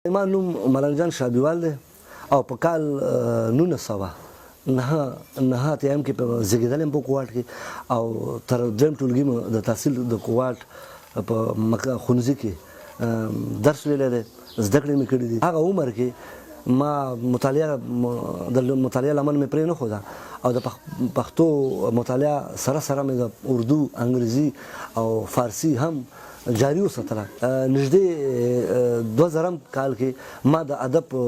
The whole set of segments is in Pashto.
زما نوم ملنګ جان شابیوال دی او په کال 1989 کې په زیږېدلی یم په کوهاټ کې، او تر دویم ټولګي مې د تحصیل د کوهاټ په ښوونځي کې درس ویلی دی، زده کړې مې کړې دي. هغه عمر کې ما مطالعه، د مطالعې لمن مې پرې نه ښوده، او د پښتو مطالعه سره سره مې د اردو، انګریزي او فارسي هم جاري وساتله. نږدې 2000 کال کې ما د ادب په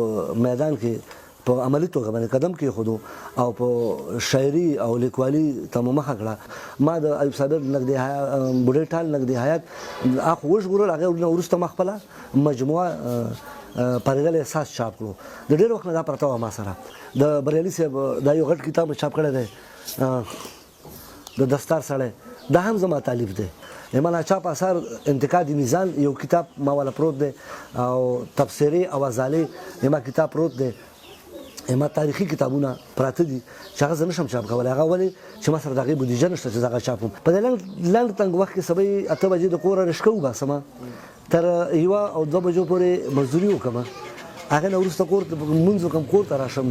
میدان کې په عملي توګه باندې قدم کېښودو او په شاعري او لیکوالي ته مو مخه کړه. ما د ایوب صابر نقد بوډۍ ټال نقد حیات اخو وژغورل، هغې نه وروسته ما خپله مجموعه پرېدلی احساس چاپ کړو. د ډېر وخت نه دا پرته وه ما سره. د بریالي صاحب دا یو غټ کتاب مې چاپ کړی دی، د دستار سړی، دا هم زما تالیف دی. زما ناچاپ اثار انتقاد میزان یو کتاب ما والا پروت دی، او تبصرې او ازالې زما کتاب پروت دی. زما تاریخي کتابونه پراته دي چې هغه زه نشم چاپ کولی، هغه ولې چې ما سره د هغې بودیجه نشته چې زه هغه چاپ کړم. په دې لنډ تنګ وخت کې سبا 8 بجې د کوره رشکه وباسم، تر 1 او 2 بجو پورې مزدوري وکړم، هغې نه وروسته کور ته لمونځ وکړم، کور ته راشم،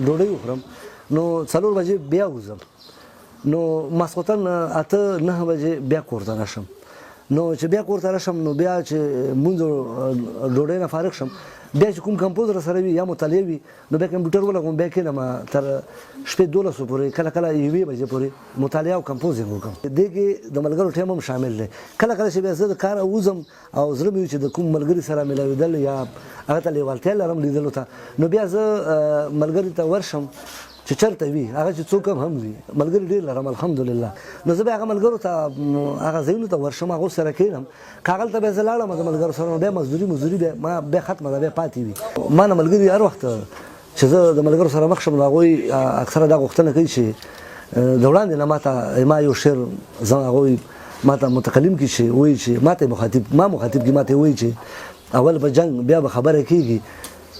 ډوډۍ وخورم، نو 4 بجې بیا وځم، نو ماسخوتن 8، 9 بجې بیا کور ته راشم. نو چې بیا کور ته راشم، نو بیا چې مونځ ډوډۍ نه فارغ شم، بیا چې کوم کمپوز را سره وي یا مطالعه وي، نو بیا کمپیوټر ولګوم، بیا کښېنم تر شپې 12 پورې، کله کله 1 بجې پورې مطالعه او کمپوزینګ وکړم. دې کې د ملګرو ټایم هم شامل دی. کله کله چې بیا زه د کاره وځم او زړه مې وي چې د کوم ملګري سره ملاوېدل یا هغه ته لیوالتیا لرم لیدلو ته، نو بیا زه ملګري ته ورشم چې چرته وي هغه، چې څوک هم وي. ملګري ډېر لرم الحمدلله. نو زه بیا هغه ملګرو ته هغه ځایونو ته ورشم، هغو سره کښېنم. که هغلته بیا زه لاړم د ملګرو سره، نو بیا مزدوري مزدوري بیا ما بیا ختمه ده، بیا پاتې وي. ما نه ملګري هر وخت چې زه د ملګرو سره مخ شم، نو هغوی اکثره دا غوښتنه کوي چې د وړاندې نه ماته ما یو شعر زه هغوی ماته متکلم کړي، چې وایي چې ماته مخاطب ما مخاطب کړي، ماته وایي چې اول به جنګ بیا به خبره کېږي،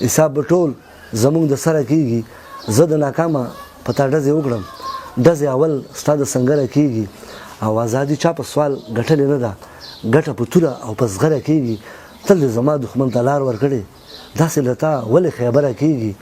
حساب به ټول زمونږ د سره کېږي، زه د ناکامه په تا ډزې وکړم، ډزې اول ستا د سنګره کېږي، او ازادي چا په سوال ګټلې نه ده، ګټه په توره او په زغره کېږي، تل دې زما دښمن ته لار ورکړې، داسې له تا ولې خیبره کېږي.